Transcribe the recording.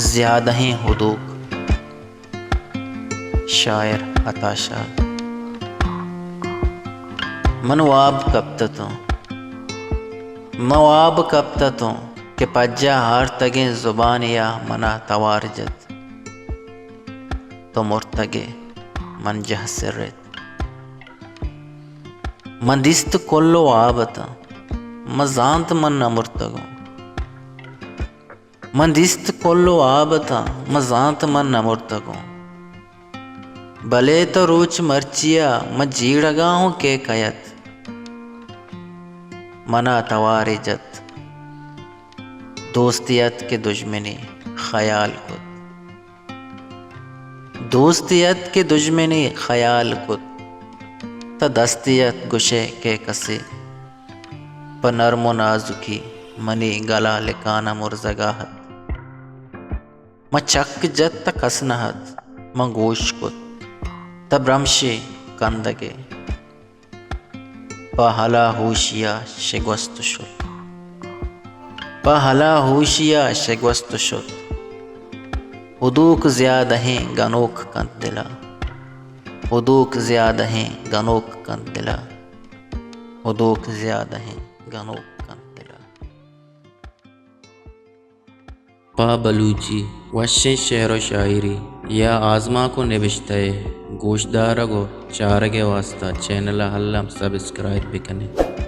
زیادہیں ہدوک۔ شاعر عطا شاد۔ من واب کپتتوں، من واب کپتتوں کہ پجا ہارتگیں زبانیا منا توار جت۔ تو مرتگے، من جہ سرت۔ من دیست کل و واب اتاں، من زانت من نہ مرتگوں۔ من دیست کل و واب اتاں، من زانت من نہ مرتگوں۔ بلے تو روچ مرچیا من جیڑگا ہوں کہ کئیت۔ منا توارے جت۔ دوستی ات کہ دژمنی خیال کت۔ دوستی ات کہ دژمنی خیال کت۔ تا دستی ات گشے کہ کسے پہ نرم و نازکی منی گلا لکانہ مرزگا ات۔ من چک جت تا کس نہ ات، من گوش کت تا برمشے کندگے۔ پہ ہلا ہوشیا شگوست شت۔ پہ ہلا ہوشیا شگوست شت۔ ہدوک زیادہیں گنوک کنت دلا۔ ہدوک زیادہیں گنوک کنت دلا۔ ہدوک زیادہیں گنوک کنت دلا۔ پہ بلوچی وشیں شعر و شاعری یا آزمانک و نبشتہ ء گوشدارگ و چارگ ء واستا چینل ء الم سبسکرائب بکن ات۔